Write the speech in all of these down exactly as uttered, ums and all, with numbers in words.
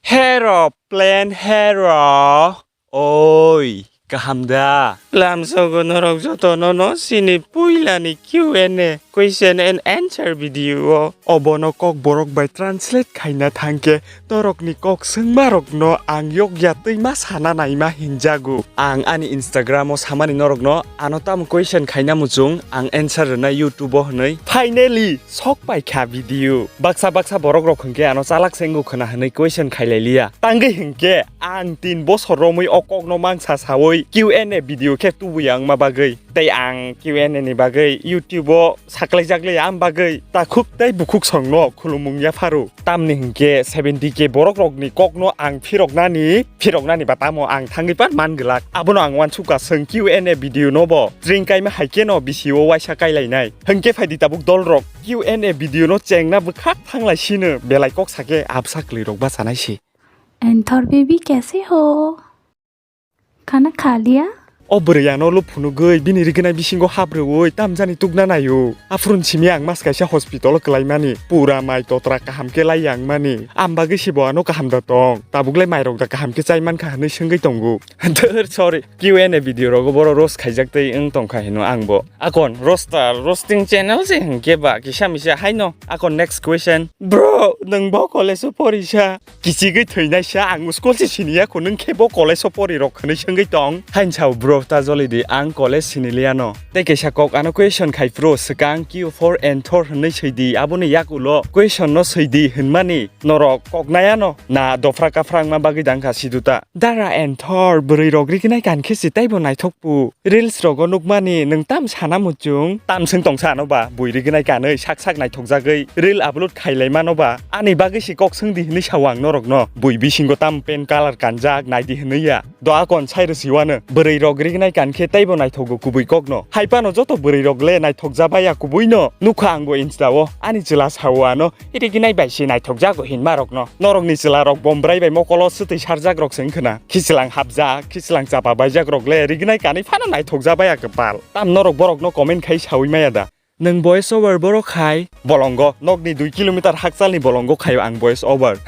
Hero, plan hero. Oi, kaham da? Lamsogo norok jotono no sini puilani Q and A, question and answer video o. Obono kok borok bai translate khaina thangkhe norokni kok swngmarokno ang yokya twi ma sana naima hinjago. Ang ani Instagram o samani norokno ano tamo question khaina muchung ang answer rwnai YouTube o hwnwi. Finally, sok paikha video. Baksa baksa borok rok hwnkhe ano chalak se wngkha khwna hwnwi question khailai liya. Tangwi hwnkhe ang tin bosor romwi o kokno mangsa sawi Q and A video khe tubui ang ma bagwi. Tei ang Q and A ni bagwi YouTube o saklai jaklai ang bagwi takhuk tei bukhuk songno khulumung yapharu. Tamni hwnkhe seventy K borok rokni kokno ang phiroknani, phiroknani ba tamo ang thangwi pan man glak. Abono ang wansukha, chwng Q and A video no bo tring kaima hai khe no bisi o waisa kailainai. Hwnkhe phaidi tabuk dol rok Q and A video no chengna bwkhak thanglai sino belai kok sakhe absa kwlwi rok bachanai si. Enthor baby kaise ho? Khana kha liya? O bwrwi ano lo phunugwi bini rignai bisingo hap rwui tamjani tukna naio. Aphuru simi ang mas kaisa hospital o kwlaimani. Pura mai totra kaham khe lai yang mani. Am bagwi se bo ano kaham da tong. Tabuklai mairok da kaham khe chai mankha hwnwi swngwi tongo. Dhur, sorry. Q and A video rogo boro roast khaijak tei wng tongkha hino ang bo. Akon roaster, roasting channel se hwnkhe ba kisa misa haino. Akon next question. Bro, nwng bo college o porisa? Kichigwi thwinaisa, ang school se siniya kho, nwng khe bo college o pori rok hwnwi swngwi tong. Hain sao bro, ta joli di, ang college siniliya no. Tei kaisa kok ano question khai phuru swkang Q for Enthor hwnwi swi di, aboni yak ulo question no swi di hwnmani norok kok naya no. Na dofra kafra wngma bagwi dang kha sidu ta. Dara Enthor, bwrwi rok rignai kan khe se taibo naithok pu. Reels rogo nukmani nwng tam sana muchung? Tam swng tongsa ano ba, bui rignai kanwi sak sak naithokjagwi reel upload khailaimano ba? Ani bagwi se kok swngdi hinwi sao ang norokno. Bui bisingo tam pen colour kanjak naidi hinwi ya. Do akon sai rwsiwano. Bwrwi rok rignai kan khe teibo naithogo kubui kokno. Haipano joto bwrwi rok le naithokjabaya kubuino. Nukha angbo Insta o. Ani chwla sao ano. Rignai bai se naithokjago hinmarokno. Norokni chwlarok bomrai bai mokolo swtwi sarjakrok se wngkhwna. Khichlang hapjak, khichlang chapa baijakrok le rignai kanwi phano naithokjabaya kwpal. Tam norok borokno comment khai sawi maya da? Nwng voice over borok khai? Bolongo, nokni dui kilometer hakchalni bolongo khaio ang voice over.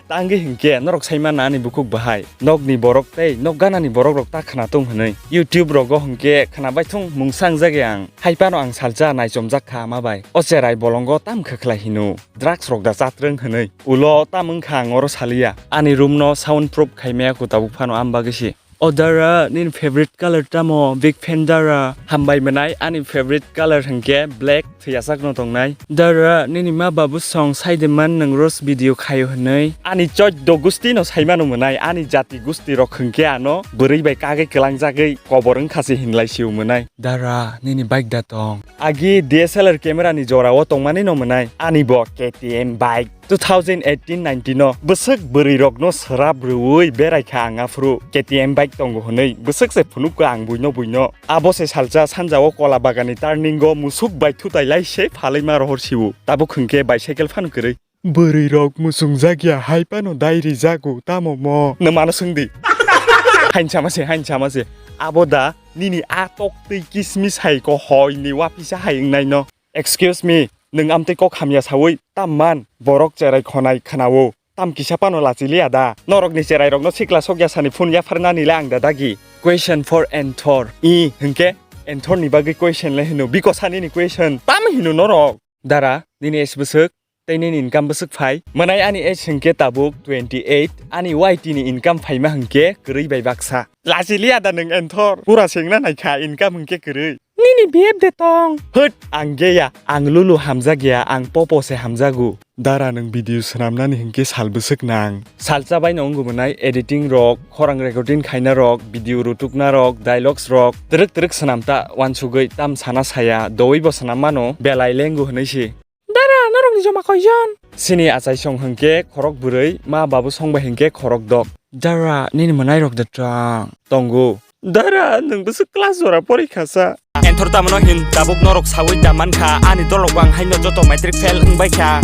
Tangwi hinkhe norok saimana ani bukhuk bahai. Nokni borok tei nok ganani borokrok ta khwnatung hwnwi. YouTube rogo hinkhe khwnabaithung mungsa wngjagya ang. Haipano ang salsa naichomjak kha ama bai. O cherai bolongo tam khe khlai hino. Drugs rok da chatrwng hwnwi. Ulo tam wngkha ang oro saliya. Ani room no sound proof khaimaya kho tabuk phano am bagwi se. O dara, nini favorite color tamo? Big fan dara. Hambai mwnai, ani favorite color hinkhe black, thwiyasak no tongnai. Dara, nini ma babu song saide man nwng roast video khaio hwnwi. Ani choddo gusti no saimano mwnai, ani jati gusti rok hinkhe ano bwrwi bai kagwi kwlangjagwi kobor wngkha se hinlai sio mwnai. Dara, nini bike da tong? Agi D S L R camera ni jora o tongmani no mwnai. Ani bo K T M bike. Two thousand eighteen nineteen o bwswk bwrwi rok no swrap rwui berai kha ang aphuru K T M bike tongo hwnwi bwswk se phunuk kha ang buino buino. Abo se salsa sanja o kola bagan ni turning o musuk bai thutai lai se phalwi ma rohor sio. Tabuk hwnkhe bicycle phano kwrwi. Bwrwi rok muchungjak ya hai phano dai rijago tamo mo? Nwng mano swngdi. Hain sama se, hain sama se. Abo da nini a tok twi kismis hai ko hoi ni wapisa hai wngnai no. Excuse me, nwng amtwi kok hamya sawi tam man, borok cherai khonai khwnao. Tam kisa phano lachi liya da? Norokni cherai rokno sikla sokya sani phone yapharnani le ang da dagi. Question for Enthor. I, hwnkhe Enthor ni bagwi question le hino. Biko sani ni question. Tam hino norok? Dara, nini age bwswk? Tei nini income bwswk phai? Mwnai ani age hwnkhe tabuk twenty eight, ani Y T ni income phaima hwnkhe kwrwi bai baksa. Lachi liya da nwng Enthor? Pura sengna naikha income hwnkhe kwrwi. Nini B F de tong? Hwt, ang geya, ang lulu hamjak ya, ang popo se hamjago. Dara nwng video swnamnani hwnkhe sal bwswk nang? Salsa bai no wngwi mwnai editing rok, khorang recording khaina rok, video rutukna rok, dialogues rok, twrwk twrwk swnam ta, wansugwi tam sana saya, dowi bo swnam mano, belai lengo hwnwi si. Dara, norokni joma koijon? Sini achaisong hwnkhe khorok bwrwi, ma babu song bai hwnkhe khorok dok. Dara, nini mwnairok da twrang? Tongo. Dara, nwng bwswk class jora pori kha sa? Enthor tamano hin tabuk norok sawi da mankha, ani dolok bang haino joto matric fail wngbai kha.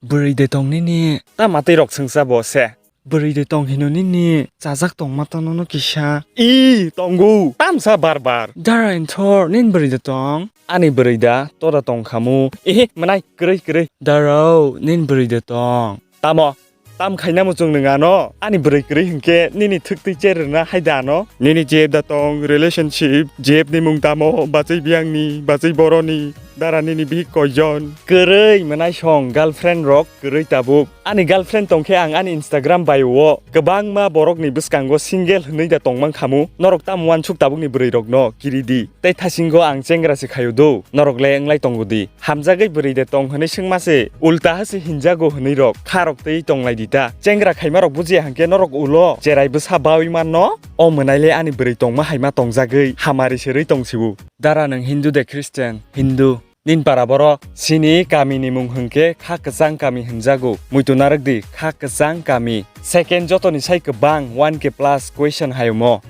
Bwrwi de tong nini? Tama twi rok swngsa bo se. Bwrwi de tong hino nini? Chajak tongma tano no kisa. I, tongo. Tamsa bar bar. Dara Enthor, nini bwrwi de tong? Ani bwrwi da, tora tong khamu. Ihi, mwnai, kwrwi, kwrwi. Darao, nini bwrwi de tong? Tamo? Tam khaina muchung nwng ano? Ani bwrwi kwrwi hinkhe nini thwktwi cher rwna hai da ano? Nini jeb da tong, relationship, jeb ni mung tamo, bachwi biyang ni, bachwi boroni, dara nini bihik koijon? Kwrwi mwnai song girlfriend rok kwrwi tabuk. Ani girlfriend tongkhe ang ani Instagram bio o kwbangma borokni bwskango single hwnwi da tongmang khamu. Norok tamo uansuk tabukni bwrwi rokno kiri di. Tei thasingo ang chengra se khaio do, norok le wnglai tongo di. Hamjagwi bwrwi de tong hwnwi swngma se, ulta ha se hinjago hwnwi rok kha rok twi tonglai di ta. Chengra khaima rok bujiya hwnkhe norok ulo cherai bwsa bawi manno. O mwnai le ani bwrwi tongma haima tongjagwi hamari se rwi tong sibu. Dara nwng Hindu de Christian? Hindu. Nini para boro sini kami ni mung hwnkhe kha kwchang kami hwnjago. Muitu narwk di, kha kwchang kami. Second jotoni sai kwbang one K plus question hayomo.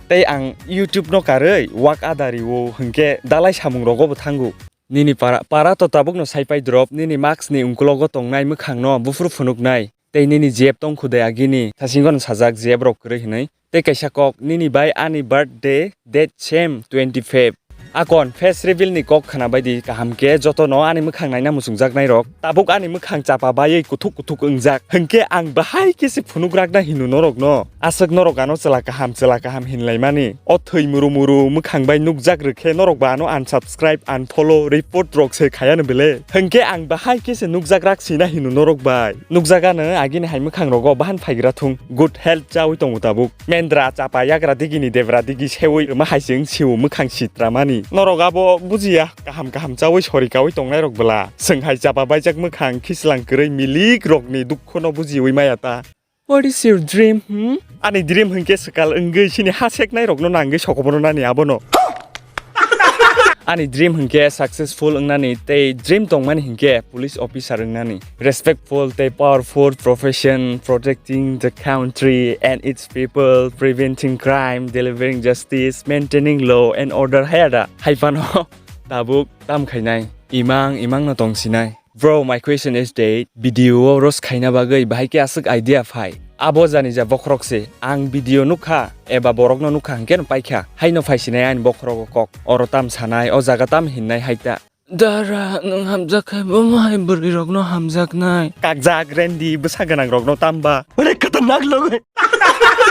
Tei ang YouTube no karwi wak ada rio hwnkhe dalai samung rogo bo thango. Nini para, para to tabuk no sai pai drop, nini mask ni ungkulogo tongnai mwkhang no buphuru phunuknai. Tei nini jeb tong khude agini thasingo no sajak jeb rok kwrwi hwnwi. Tei kaisa kok, nini bai ani birthday date same, twenty fifth. Akon face reveal ni kok khwna bai di kaham khe, joto no ani mwkhang naina muchungjaknai rok. Tabuk ani mwkhang chapa baiwi kuthuk kuthuk wngjak. Hwnkhe ang bahai khe se phunuk rakna hino norok no. Aswk norok ano chwla kaham, chwla kaham hinlai mani. O thwi muru muru mwkhang bai nukjak rwkhe norok ba ano unsubscribe, unfollow, report rok se khaya no bele. Hwnkhe ang bahai khe se nukjak rak sina hino norok bai. Nukjak ano agini hai mwkhang rogo bahan phaigra thung. Good health chawi tongo tabuk. Mendra chapa yagra digi ni debra digi sewi rwma hai se wng siwo mwkhang sitra mani. Norok abo bujiya kaham kaham chawi sori kawi tongnai rok bwla. Swng hai chapa baijak mwkhang khislang kwrwi milik rok ni dukho no bujiwi maya ta. What is your dream, hmm? Ani dream hwnkhe swkal wngwi sini ha seknai rokno nangwi sokomornani abono. Ani dream hwnkhe successful wngnani tei dream tongmani hwnkhe police officer wngnani. Respectful tei powerful profession, protecting the country and its people, preventing crime, delivering justice, maintaining law and order, hayada. Hai phano tabuk tam khainai. Imang, imang no tong sinai. Bro, my question is that video o roast khaina bagwi bahai khe aswk idea phai? Abo jani ja bokhorok se, ang video nukha eba borokno nukha hwnkhe no paikha. Haino phai sinai ani bokhorogo kok. Oro tam sanai, o jaga tam hinnai hai ta. Dara, nwng hamjak khe bomo hai bwrwi rokno hamjaknai? Kakjak, rendi, bwsa gwnang rokno tamba. Ore khatarnak logo.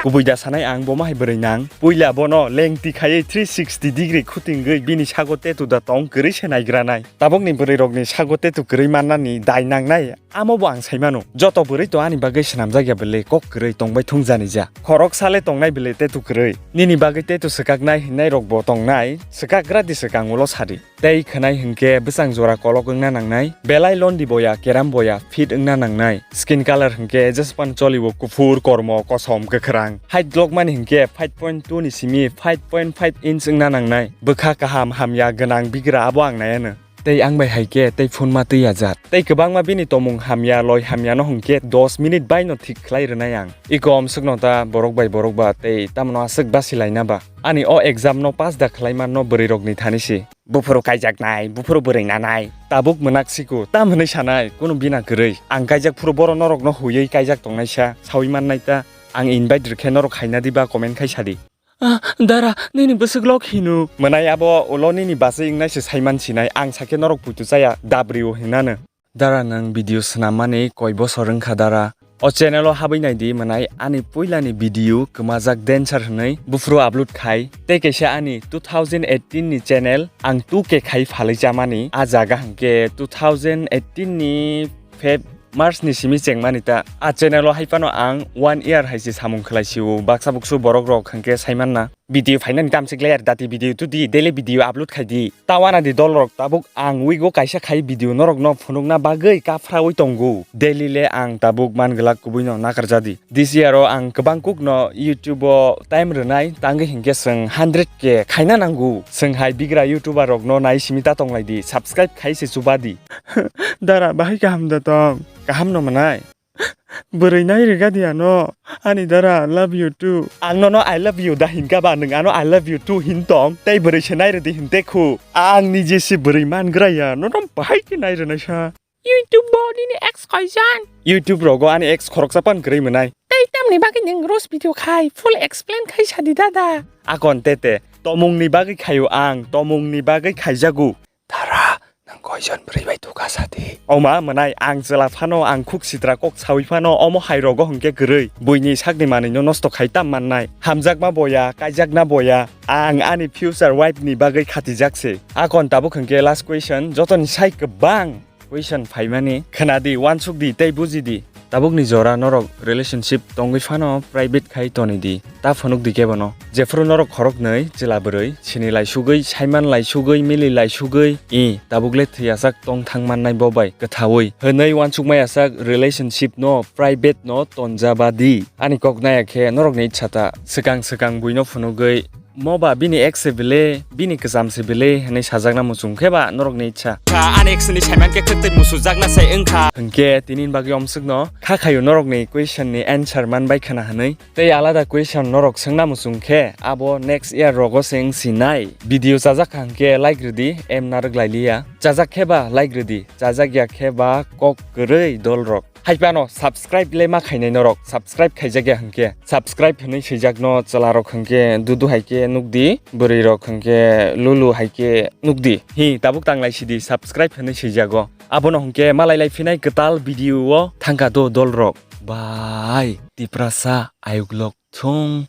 Kubui da sanai ang bomo hai bwrwi nang. Puila bono lengti khaiwi three sixty degree khutingwi bini sago tattoo da tong kwrwi se naigranai. Tabukni bwrwi rokni sago tattoo kwrwi mannani dai nangnai. Amo bo ang sai mano. Joto bwrwi to ani bagwi swnamjak ya bwle kok kwrwi tongbai thung jani ja. Khorok sale tongnai bwle tattoo kwrwi. Nini bagwi tattoo swkaknai hinnai rok bo tongnai. Swkak gra di swkang ulo sadi. Tei khwnai hwnkhe bwsang jora kolok wngna nangnai, belai londi boya, keram boya, fit wngna nangnai, skin color hwnkhe jespan cholibo kuphur, kormo, kosom, kwkhwrang. Height glokmani hwnkhe five point two ni simi five point five inch wngna nangnai, bwkha kaham hamya gwnang bigra abo ang naiano. Tei ang bai hai khe tei phone ma twi ya jat. Tei kwbangma bini tomung hamya, loi hamya no hwnkhe dos minute bai no thik khlai rwnai ang. Iko omswk no ta borok bai borok ba tei tamno aswk basi laina ba. Ani o exam no pass da khlai man no bwrwi rok ni thani si. Buphuru kaijaknai, buphuru bwrwi nanai. Tabuk mwnak siko, tam hwnwi sanai, kunu bina kwrwi. Ang kaijak phuru boro norokno huiwi kaijak tongnaisa, sawi mannai ta. Ang invite rwkhe norok haina diba comment khai sadi. Ah, dara, nini bwswk lok hino? Mwnai abo ulo nini bachwi wngnai se saiman sinai, ang sakhe norok puitu chaya, dabrio hinano. Dara nwng video swnammani koi bosor wngkha dara. O channel o habwi naidi mwnai ani puilani video kwmajak dancer hwnwi buphuru upload khai. Tei kaisa ani two thousand eighteen ni channel ang two K khai phalwi chamani. A jaga hwnkhe two thousand eighteen ni Feb March ni simi chengmani ta. A channel o hai phano ang one year hai se samung khlai sio. Baksa buksu borok rok hwnkhe saimanna. Video phainani tamsik layer dati video tudi daily video upload khai di. Tawana di dol rok tabuk ang week o kaisa khai video norok no phunukna bagwi kaphrawi tongo. Daily le ang tabuk man glak kubui no nakar jadi. This year o ang kwbang kuk no YouTube o time rwnai tangwi hinkhe swng hundred K khaina nango. Swng hai bigra YouTuber rok no nai simi ta tonglai di, subscribe khai se chuba di. Dara bahai kaham da tong. Kaham no mwnai. Bwrwi nai rwgadi ano, ani dara, love you too. Ang nono I love you da hinkha ba, nwng ano I love you too hin tong, tei bwrwi se nai rwdi hinte khu. Ang nije se bwrwi man gra ya, nono bahai khe nai rwnai sa. YouTube bo nini ex koijan? YouTube rogo ani ex khoroksa pan kwrwi mwnai. Tei tamni bagwi nwng roast video khai, full explain khai sadi dada. Akon tete, tomungni bagwi khaio ang, tomungni bagwi khaijago. Dara, nwng Koijon bwrwi bai thuka sadi. Oma mwnai ang chwla phano ang khuk sitra kok sawi phano omo hai rogo hwnkhe kwrwi. Buini sakni manwino nosto khai tam mannai. Hamjakma boya, kaijakna boya. Ang ani future wife ni bagwi khatijak se. Akon tabuk hwnkhe last question, jotoni sai kwbang question phaimani. Khwnadi, uansukdi tei bujidi. Tabukni jora norok relationship tongwi phano private khai tonidi. Ta phunukdi kebono. Jephuru norok khoroknwi chwla bwrwi sini laisugwi, saiman laisugwi, mili laisugwi, i tabuk le thwiyasak tong thang mannai bo bai kwthaui. Hwnwi uansukma yasak relationship no private no tonjabadi. Ani kok naya khe norokni ichha ta. Swkang swkang buino phunugwi mo ba bini ex se bile, bini kwcham se bile hwnwi sajakna muchung khe ba norokni ichha. Kha, ani ex ni saiman khe khwtwi musujakna se wngkha. Hwnkhe tini bagwi omswkno kha khayo norokni question ni answer man bai khna hwnwi. Tei alada question norok swngna muchung khe abo next year rogo se wng sinai. Video chajak kha hwnkhe like rwdi, em narwk lailiya. Chajak khe ba like rwdi, chajak ya khe ba kok kwrwi dolrok. Hai phano subscribe le ma khainai norok, subscribe khaijak ya hwnkhe. Subscribe hwnwi swijak no chwla rok hwnkhe dudu hai khe nukdi, bwrwi rok hwnkhe lulu hai khe nukdi. Hi, tabuk tanglai sidi subscribe hwnwi swijago. Abono hwnkhe malai lai phinai kwtal video o thangkha do dolrok. Bai, Tiprasa ayuklok thung.